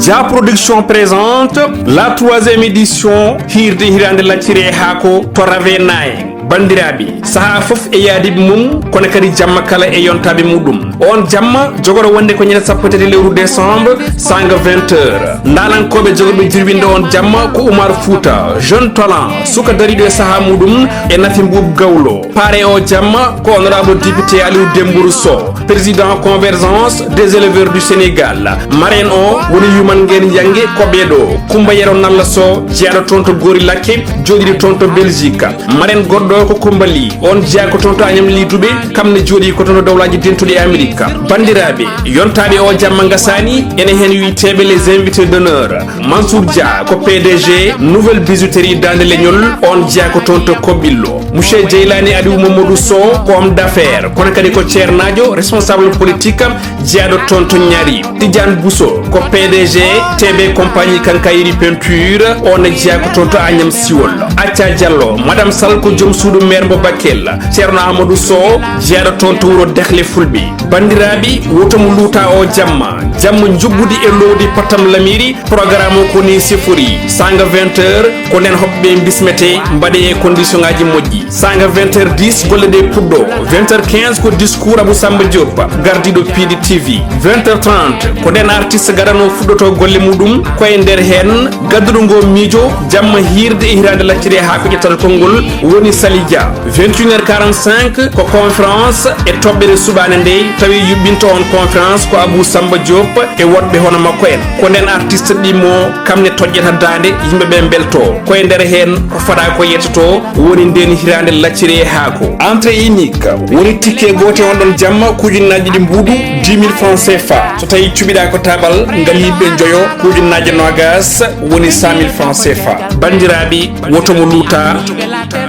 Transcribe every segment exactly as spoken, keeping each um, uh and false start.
Ja Production présente la troisième édition hirde hirande lacciri e haako to Rave Nine. Bandiraɓe, saha fof e yaadiɓe mum, kono kadi jamma kala e yontaɓe muɗum. On jamma jogoro wonde ko ñande sappo e tati lewru décembre, sanga vingt heures. Ndalankoɓe jogorɓe jirwinde on jamma ko Oumar Fouta, jeune talent, suka dariɗo e saha muɗum, e Nafi Mbuub Gawlo. Pare o jamma ko honorable député Aliou Dembourou Sow, président convergence des éleveurs du Sénégal. Marraine o woni Yuman Ngeen Yange Koɓeɗo, Kumba Yero Nalla Sow, jeyaɗo toon to Gori Lakke, joɗiɗo toon to Belgique. Marraine goɗɗo ko Kumba Ly, on jeya ko toon to Agnam Ly Toubé, kam ne joɗi ko toon to Dowlaji Dentuɗi e Amérique. Bandiraɓe, yontaɓe o jamma ngasani, ene hen wiyteɓe les invités d'honneur. Mansour Dia ko P D G Nouvelle Bijouterie Dande Leñol, on jeya ko toon to Kobillo. Monsieur Jeylani Aliou Mamadou Sow ko homme d'affaires, kono kadi ko ceernaajo, responsable politique, jeyaɗo toon to Ñaari. Tidiane Bousso ko P D G T B Compagnie Quincaillerie Peinture, on jeya ko toon to Agnam Siwol. Acca Diallo, Madame Sall ko joom suudu maire mo Bakel. Ceerno Amadou Sow, jeyaɗo toon to wuro Dahle Fulɓe. Bandiraɓe, woto mo luuta o jamma. Jamma jugguɗi e lowdi Patam Lamiri, programme o ko ni sifori. Sanga vingt heures, ko nden hoɓɓe bismete, mbaɗe e condition ngaji moƴƴi. Sanga vingt heures dix, golle ɗe puɗɗo. Vingt heures quinze ko discours Abou Samba Diop, gardiɗo P D T V. Vingt heures trente, ko nden artiste gadano fuɗɗoto golle muɗum, ko e nder hen gadduɗo ngo miijo, jamma hirde e hirande lacciri e haako ƴettata konngol woni Sali Dia. Vingt et une heures quarante-cinq ko conférence e toɓɓere suɓaande nde, tawi yuɓɓinto on conférence ko Abou Samba Diop e woɗɓe hono makko en. Ko nden artiste ɗimmo, kam ne toƴƴata daande, yimɓe ɓe mbelto. Ko e nder heen ko faɗa ko yettoto, woni nden hiraande lacciri e haako. Entrée unique, woni ticket goote on ɗon jamma, ko ujunnaaji ɗiɗi mbuuɗu, dix mille francs C F A. So tawi cuɓiɗa ko tabal ngal yimɓe njoyo, ko ujunnaaji noogas, woni cent mille francs C F A. Banndiraaɓe, woto mo luuta,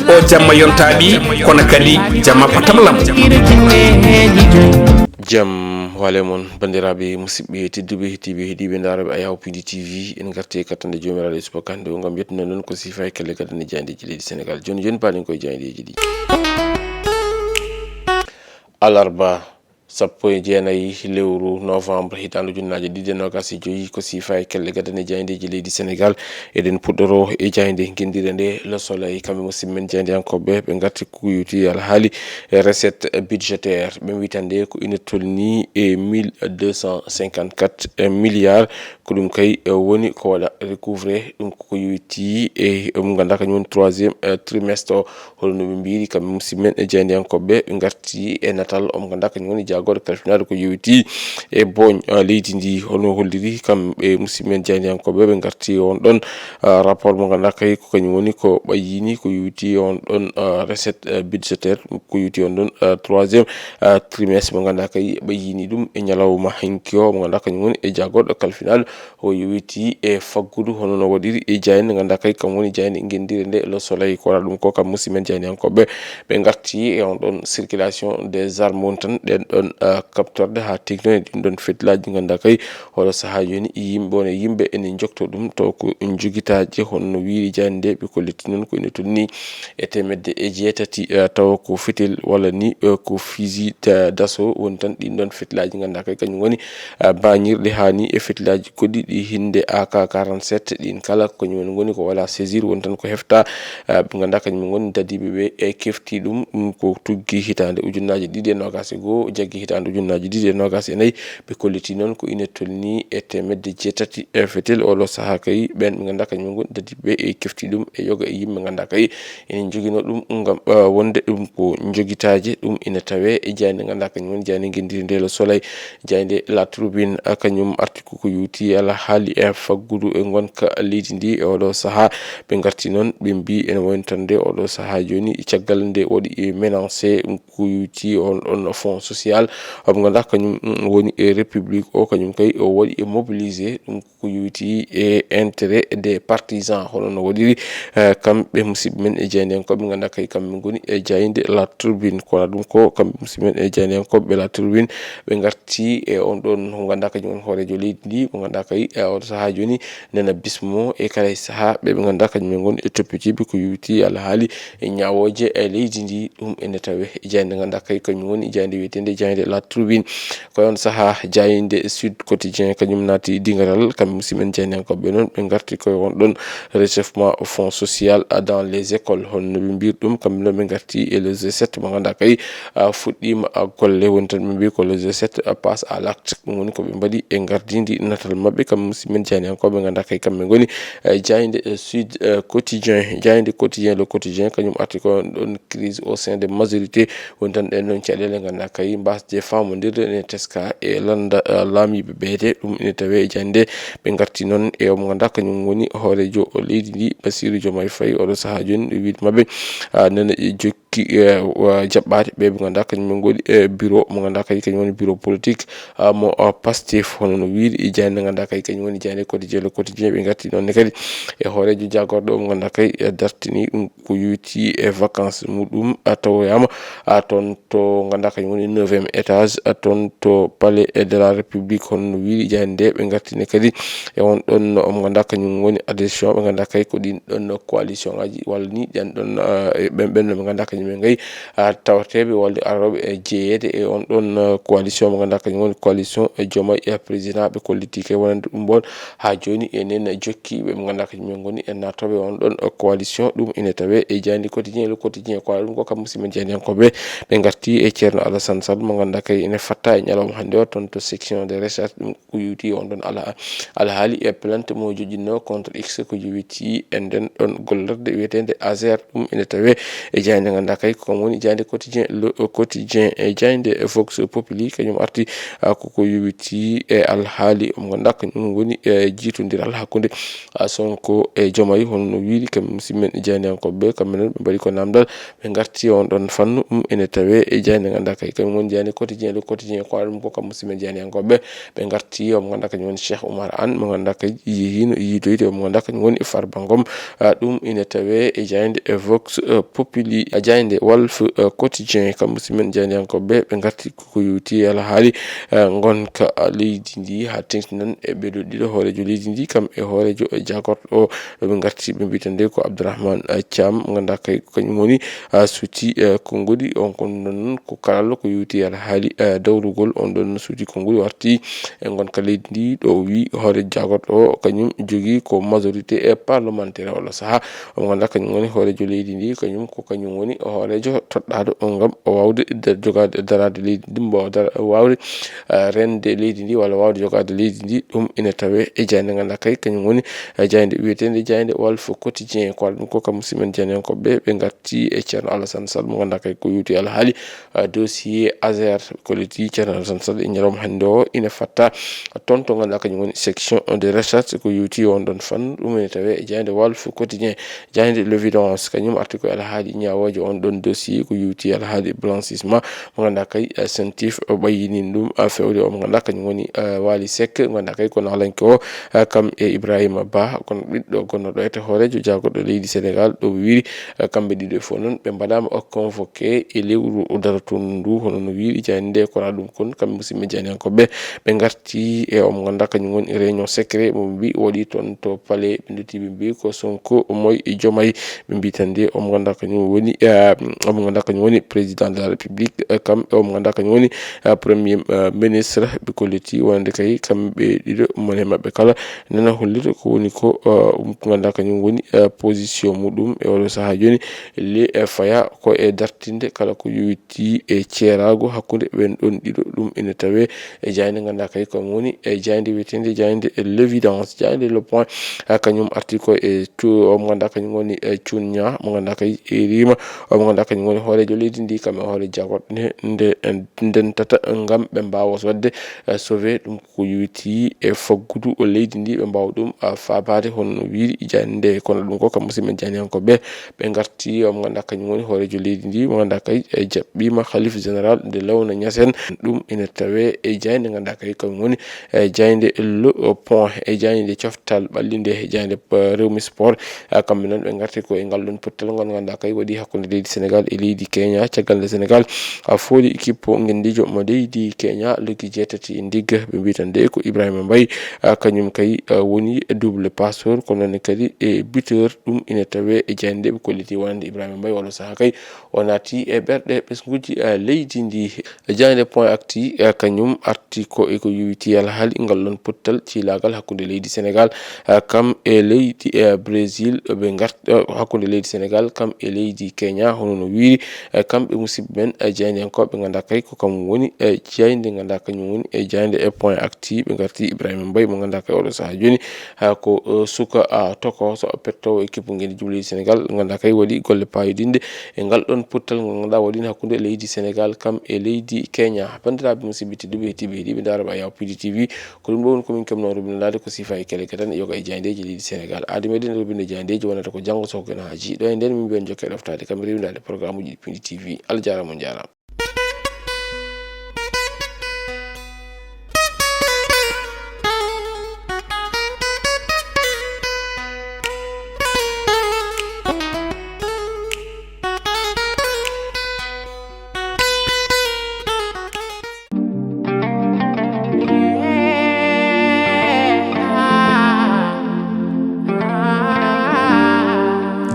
o jamma yontaaɓi, kono kadi jamma patam lam. Jam wale mon, banndiraaɓe, musidɓe tedduɓe, heɗiiɓe, heɗiiɓe ndaarooɓe Ayaw Pindi T V, en ngarti e kattanɗe Joomiraaɗo e subaka hannde o ngam yettude noon ko siifa e kelle gadane jaayndeeji leydi Senegaal. Jooni jooni, paaɗen koye jaayndeeji ɗi. Alarba, sappo e jeenayi lewru novembre, hitaande ujunnaaje ɗiɗi e noogas e joyi, ko siifa e kelle gadane jaayndeeji leydi Senegaal. Eɗen puɗɗoro e jaaynde ngenndiire nde, Le Soleil, kamɓe musidɓe men jaayndiyankooɓe, ɓe ngarti ko yowiti alhaali e recette budgétaire. Ɓe mbiyata nde ko ina tolni e mille deux cent cinquante-quatre milliards. Ko ɗum kay, eh, woni ko waɗa recouvrer ɗum ko yowiti e, eh, mo ngannduɗaa kañum woni troisième, eh, trimestre o. Hono no ɓe mbiyiri kamɓe musidɓe men e jaayndiyankooɓe ɓe, ɓe ngarti e natal o mo ngannduɗaa kañum woni jaagorɗo kalfinaade ko yowiti e booñ, eh, leydi ndi. Hono holliri kamɓe musidɓe men jaayndiyankooɓe ɓe ngarti on ɗon, eh, rapport mo ngannduɗaa kay ko kañum woni ko ɓayyini ko yowiti on ɗon, eh, recette, eh, budgétaire, ko yowiti on ɗon, eh, troisième, eh, trimestre mo ngannduɗaa kay ɓayyini ɗum e ñalawma hanki o mo ngannduɗaa kañum woni e jaagorɗo kalfinaade o yowiti e faggudu hono no waɗiri e jaaynde ngannduɗaa kay kam woni jaaynde ngenndiire nde Le Soleil. Ko waɗa ɗum ko kam musidɓe men jaayndiyankooɓe ɓe ngarti e on ɗon circulation des armes woni tan ɗen ɗon, eh, captorde haa teeŋti e ɗin ɗon fetilaaji ngannduɗaa kay oɗo sahaa jooni yimɓe won e yimɓe ene njokto ɗum taw ko njogitaaje hono no wiiri jaaynde nde ɓe kolliti noon ko ene tolni e teemedde e jeetati, eh, tawa ko fetel walla ni, eh, ko fusil d'a-, d'assaut woni tan ɗin ɗon fetilaaji ngannduɗaa kay kañum woni, eh, bañirɗe haa ni e fetilaaji goɗɗi ɗi hinde A K quarante-sept ɗin kala ko kañum woni ngoni ko wala saisir woni tan ko hefta, eh, ɓe ngannduɗaa kañum ngoni dadiiɓe ɓe e kefti ɗum, ɗum ko tuggi hitaande ujunnaaji ɗiɗi e noogas e goo, jaggi hitaande ujunnaaji ɗiɗi e noogas e nayi, ɓe kolliti noon ko ina tolni e teemedde jeetati e fetel. Oɗo sahaa kay, ɓeen ɓe ngannduɗaa kañum ngoni dadiiɓe e kefti ɗum e yoga e yimɓe ngannduɗaa kay ene njogino ɗum ngam, eh, wonde ɗum ko njogitaaje, ɗum ina tawee e jaaynde ngannduɗaa kañum woni jaaynde ngenndiire nde Le Soleil, jaaynde La Tribune, eh, kañum arti ko ko yowiti alhaali e faggudu e ngonka leydi ndi e oɗo sahaa. Ɓe ngarti noon, ɓe mbii ene wayno tan nde oɗo sahaa jooni caggal nde waɗi e menacé ko yowiti on ɗon fonds social, mo ngannduɗaa kañum, mm, woni e république o, kañum kay o waɗi e mobilisé ɗum ko yowiti e intérêt des partisans, hono no waɗiri, eh, kamɓe musidɓe men e jaayndiyankooɓe ngannduɗaa kay kamɓe ngoni e jaaynde La Tribune. Kono ɗum ko kamɓe musidɓe men e jaayndiyankooɓe La Tribune ɓe ngarti e on ɗon mo ngannduɗaa kañum woni hooreejo leydi ndi, mo ngannduɗaa kay, eh, on sahaa jooni nana bismo e kala e sahaa ɓe ɓe ngannduɗaa kañum en ngoni e toppitiiɓe ko yowiti alhaali e ñaawooje e leydi ndi. Ɗum ene tawee e jaaynde ngannduɗaa kay kañum woni jaaynde wiyeteende jaaynde La Tribune. Ko e on sahaa, jaaynde Sud Quotidien kañum naati dingiral, kamɓe musidɓe men jaayndiyankooɓe noon, ɓe ngarti koye on ɗon réchauffement fonds social dans les écoles, holno ɓe mbiyir ɗum, kamɓe noon ɓe ngarti e le G sept mo ngannduɗaa kay, a, fuɗɗiima, a, golle, woni tan ɓe mbiyi ko le G sept, a, passe à l'acte, ɗum woni ko ɓe mbaɗi e ngardiindi natal maɓɓe, kamɓe musidɓe men jaayndiyankooɓe ngannduɗaa kay, kamɓe ngoni, e, jaaynde, e, Sud, e, Quotidien, jaaynde Quotidien, Le Quotidien, kañum arti ko on ɗon crise au sein de majorité, woni tan ɗen noon caɗeele ngannduɗaa kay mbaasde faamondirde ene teska e lannda, eh, laamiiɓe ɓeede. Ɗum ene tawee e jaaynde nde. Ɓe ngarti noon e omo ngannduɗaa kañum woni hooreejo leydi ndi, Bassirou Diomaye Faye, oɗo sahaa jooni, wiide maɓɓe, ah, nana jokki, eh, wa-, jaɓɓaade ɓe ɓe ngannduɗaa kañum en ngoni, eh, bureau mo ngannduɗaa kay kañum woni bureau politique, ah, mo, ah, Pastef, hono no wiiri e jaaynde nde ngannduɗaa kay kañum woni jaaynde Quotidien, Le Quotidien. Ɓe ngarti noon ne kadi e hooreejo jaagorɗo mo ngannduɗaa kay, eh, dartini ɗum ko yowitii e vacances muɗum, a, tawoyaama, a, toon to ngannduɗaa kañum woni neuvième étage, a, toon to Palais de la République, hono no wiiri jaaynde nde. Ɓe ngartini kadi e on ɗon omo ngannduɗaa kañum woni adhésion, ɓe ngannduɗaa kay ko ɗin ɗon coalition ngaji walla ni ɗen ɗon, a, e ɓen, ɓen no ɓe ngannduɗaa kañum en ngayi, a, tawateeɓe walla arooɓe e jeyeede e on ɗon, a, coalition mo ngannduɗaa kañum woni coalition, e, Diomaye, e, président. Ɓe kolliti kay wonande ɗum ɗon haa jooni, enen jokkiiɓe ɓe ngannduɗaa kañum en ngoni e naatooɓe on ɗon coalition. Ɗum ene tawee e jaaynde Quotidien, Le Quotidien, ko ɗum ko kam musidɓe jaayndiyankooɓe. Ɓe ngarti e Ceerno Alassane Sall mo ngannduɗaa kay ene fatta e ñalawma hannde o toon to section de recherche, ɗum ko yowiti on ɗon ala-, alhaali e plainte mo joƴƴinno contre X ko yowiti e nden ɗon gollorɗe wiyeteende Azer. Ɗum ene tawee e jaaynde ngannduɗaa kay ko kam woni jaaynde Quotidien, Le Quotidien, e jaaynde Vox Populi kañum arti, a, koko yowiti e alhaali mo ngannduɗaa kañum woni, e, jiitondiral hakkunde, a, Sonko e Diomaye, hono no wiiri kamɓe musidɓe men jaayndiyankooɓe ɓe, kamɓe noon ɓe mbaɗi ko naamndal, ɓe ngarti e on ɗon fannu. Ɗum ene tawee e jaaynde ngannduɗaa kay kañum woni jaaynde Quotidien, Le Quotidien, ko ɗum ko kam musidɓe men jaayndiyankooɓe ɓe, ɓe ngarti e omo ngannduɗaa kañum woni Cheikh Oumar Anne mo ngannduɗaa kay yehiino yiidoyde omo ngannduɗaa kañum woni Farba Ngom. A, ɗum ene tawee e jaaynde e Vox, eh, Populi, a, jaaynde Walf, eh, Quotidien, kamɓe musidɓe men jaayndiyankooɓe ɓe, ɓe ngarti ko yowiti e alhaali, eh, ngonka, a, leydi ndi haa teŋti noon e ɓeeɗo ɗiɗo hooreejo leydi ndi kam e hooreejo, eh, jaagorɗo o. Ɓe ngarti ɓe mbiyata nde ko Abdourahmane, eh, Thiam, mo ngannduɗaa kay ko kañum woni, a, suuti, eh, konngudi on kon noon ko karallo ko yowiti e alhaali, eh, dawrugol on ɗon suuti konngudi warti e ngonka leydi ndi ɗo o wi hoore jaagorɗo o kañum jogii ko majorité, eh, parlementaire oɗo sahaa. Omo ngannduɗaa kañum woni hooreejo leydi ndi, kañum ko kañum woni hooreejo toɗɗaaɗo ngam o waawde da-, jogaade, daraade leydi ndi, mbo dara-, waawde, eh, rende leydi ndi walla waawde jogaade leydi ndi. Ɗum ina tawee e jaaynde ngannduɗaa kay kañum woni, eh, jaaynde wiyeteende jaaynde Walf Quotidien. Ko waɗi ɗum ko kam musidɓe men jaayndiyankooɓe ɓe, ɓe ngarti e Ceerno Alassane Sall mo ngannduɗaa kay ko yowiti alhaali, eh, dossier Azer, kolliti Ceerno Alassane Sall e ñalawma hannde o ina fatta toon to ngannduɗaa kañum woni section de recherche ko yowiti on ɗon fannu. Ɗum ene tawee e jaaynde Walf Quotidien. Jaaynde L'Évidence kañum arti ko e alhaali ñaawooje on ɗon dossier ko yowiti alhaali blanchissement mo ngannduɗaa kay, eh, CENTIF o ɓayyini ɗum, eh, feewde o mo ngannduɗaa kañum woni, eh, Waly Seck, mo ngannduɗaa kay ko naalanke o, eh, kam e Ibrahima Ba, kono ɓiɗɗo gonnoɗo e hooreejo jaagorɗo leydi Sénégal ɗo wiiri, eh, kamɓe ɗiɗo fof noon ɓe mbaɗaama o convoqué e lewru o darotondu ndu, hono no wiiri jaaynde nde. Kono ɗum kon kamɓe musidɓe jaayndiyankooɓe ɓe ngarti e omo ngannduɗaa kañum woni réunion secret mo ɓe mbi waɗi toon to palais, ɓe ndotti ɓe mbi ko Sonko moy e Diomaye. Ɓe mbi tan de omo ngannduɗaa kañum woni, eh, omo ngannduɗaa kañum woni président de la République, eh, kam omo ngannduɗaa kañum woni, eh, premier, eh, ministre. Ɓe kolliti wonande kay kamɓe ɗiɗo mone maɓɓe kala nana hollita ko woni ko, eh, um, ko ngannduɗaa kañum woni, eh, position muɗum e oɗo sahaa jooni. Le, eh, faya ko e dartinde kala ko yowiti e ceeraago hakkunde ɓen ɗon ɗiɗo. Ɗum ene tawee e jaaynde ngannduɗaa kay ko woni e jaaynde wiyeteende jaaynde L'Évidence, jaaynde Le Point, eh, kañum arti ko e cu-, omo ngannduɗaa kañum woni e Cuun Ñaa mo ngannduɗaa kay e riima, omo ngannduɗaa kañum woni hooreejo leydi ndi, kam e hoore jaagorɗe nde, nde, ndentata ngam ɓe mbaawa waɗde, eh, sauver ɗum ko yowiti e faggudu leydi ndi, ɓe mbaawa ɗum, a, faabaade hono no wiiri jaaynde nde. Kono ɗum ko kam musidɓe jaayndiyankooɓe ɓe ngarti, omo ngannduɗaa kañum woni hooreejo leydi ndi, mo ngannduɗaa kay, e, jaɓɓiima Khalife général de Léona Niassène. Ɗum ina tawee e jaaynde ngannduɗaa kay kañum woni, e, jaaynde Le Point, e jaaynde coftal ɓalli nde, e jaaynde, e, Rewmi Sport. A, kamɓe noon ɓe ngarti ko e ngal ɗon pottal ngal ngannduɗaa kay waɗi hakkunde leydi Sénégal e leydi Kenya, caggal nde Sénégal, a, fooli équipe ngendiijo mo leydi Kenya, loggi jeetati e ndigga. Ɓe mbiyi tan de ko Ibrahima Mbaye, a, kañum kay, a, woni double passeur, kono noon kadi e buteur, ɗum ina tawee e jaaynde ɓe kolliti wonande Ibrahima Mbaye, oɗo sahaa kay o naati e ɓerɗe ɓesnguuji, a, leydi ndi. Jaaynde Point Actu, a, kañum arti ko e ko yowiti alhaali ngal ɗon pottal ciilaagal hakkunde leydi Sénégal, a, kam e leydi, a, Brésil, ɓe ngarta, a, hakkunde leydi Sénégal kam e leydi Kenya, hono no wiiri, a, kamɓe musidɓe men, a, jaayndiyankooɓe, nganndaa kay ko kam woni, a, jaaynde, nganndaa kañum woni e jaaynde e Point Actu, ɓe ngarti Ibrahima Mbaye mo nganndaa kay oɗo sahaa jooni, a, ko, a, suka, a, tokooso pettoowo équipe ngendiijo leydi Sénégal, nganndaa kay waɗi golle paayodinɗe e ngal ɗon pottal ngol ngannduɗaa waɗi hakkunde leydi Sénégal kam e leydi Kenya. Banndiraaɓe musidɓe tedduɓe, heɗiiɓe, heɗiiɓe Daara Ba Yaw P D T V, ko ɗum ɗo woni ko min keɓnoo rewindaade ko siifa e keleke tan e yoga e jaayndeeji leydi Sénégal. Aadi meɗen rewinde jaayndeeji wonata ko janngo so ko ena haaji. Ɗo e nden min mbiyen jokke ɗoftaade kam rewindaade programme uji ɗi P D T V. Allah jaaraama, on njaaraama.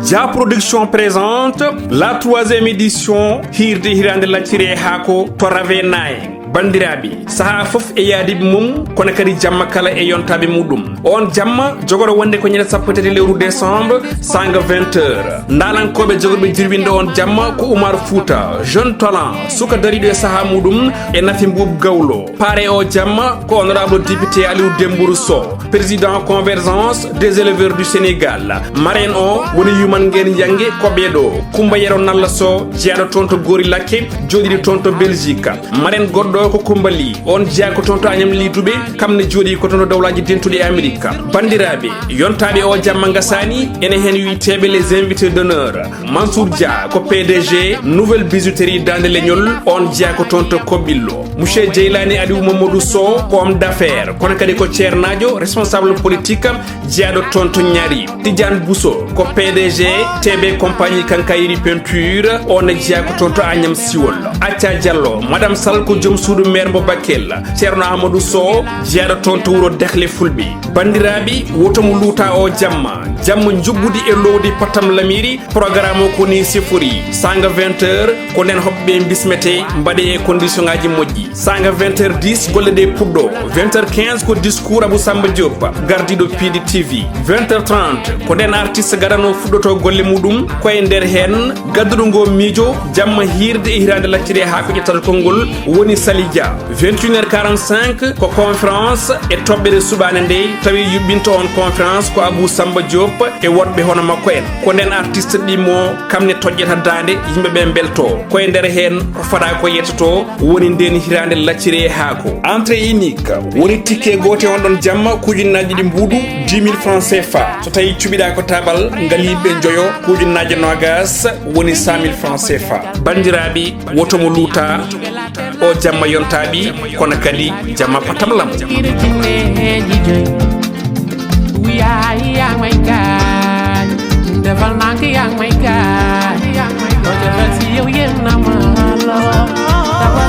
Dia Production présente la troisième édition Hiirde Hiraande Lacciri e Haako to Ravenay. Banndiraaɓe, sahaa fof e yaadiiɓe mum, kono kadi jamma kala e yontaaɓe muɗum. On jamma jogoɗo wonde ko ñande sappo e tati lewru décembre, sanga vingt heures. Ndaalankooɓe jogorɓe jirwinde on jamma ko Oumar Fouta, jeune talent, suka dariiɗo e sahaa muɗum, e Nafi Mbuub Gawlo. Paare o jamma ko honorable député Aliou Dembourou Sow, président Convergence des éleveurs du Sénégal. Marraine o woni Yuman Ngeen Yange, ko ɓeeɗo, Kumba Yero Nalla Sow, jeyaaɗo toon to Goori Lakke, jooɗiiɗo toon to Belgique. Marraine goɗɗo o ko Kumba Ly, on jeyaa ko toon to Agnam Ly Toubé, kam ne jooɗii ko toon to Dawlaaji Dentuɗi e Amerika. Banndiraaɓe, yontaaɓe o jamma ngasaani, ene heen wiyeteeɓe les invités d'honneur. Mansour Dia ko P D G Nouvelle Bijouterie Daande Leñol, on jeyaa ko toon to Koɓɓillo. Monsieur Jeylani Aliou Mamadou Sow ko homme d'affaires, kono kadi ko ceernaajo, responsable politique, jeyaaɗo toon to Ñaari. Tidiane Bousso ko P D G T B Compagnie Quincaillerie Peinture, on ne jeyaa ko toon to Agnam Siwol. Acca Diallo, Madame Sall ko joom suudu maire mo Bakel. Ceerno Amadou Sow, jeyaaɗo toon to wuro Dehle Fulɓe. Banndiraaɓe, woto mo luuta o jamma. Jamma njuɓɓudi e lowdi pattam lamiiri, programme o ko ni sifori. Sanga vingt heures, ko nden hoɓɓe bismete, mbaɗe e condition ngaji moƴƴi. Sanga vingt heures dix, golle ɗe puɗɗo. Vingt heures quinze ko discours Abou Samba Diop, gardiiɗo P D T V. Vingt heures trente, ko nden artiste gadano fuɗɗoto golle muɗum, ko e nder heen gadduɗo ngo miijo, jamma hiirde e hiraande lacciri e haako ƴettata konngol woni Sali Dia. Vingt et une heures quarante-cinq ko conférence e toɓɓere suɓaande nde, tawi yuɓɓinto on conférence ko Abou Samba Diop e woɗɓe hono makko en. Ko nden artiste ɗimmo, kam ne toƴƴata daande, yimɓe ɓe mbelto. Ko e nder heen ko faɗa ko yettoto, woni nden hiraande lacciri e haako. Entrée unique, woni ticket goote on ɗon jamma, ko ujunnaaji ɗiɗi mbuuɗu, dix mille francs C F A. So tawi cuɓiɗa ko tabal ngal yimɓe njoyo, ko ujunnaaje noogas, woni cent mille francs C F A. Banndiraaɓe, woto mo luuta, o jamma yontaaɓe, kono kadi jamma patamlam. Defal nank yaa ngi may gaañ. Doo defal si yow yéem na ma lool. Dama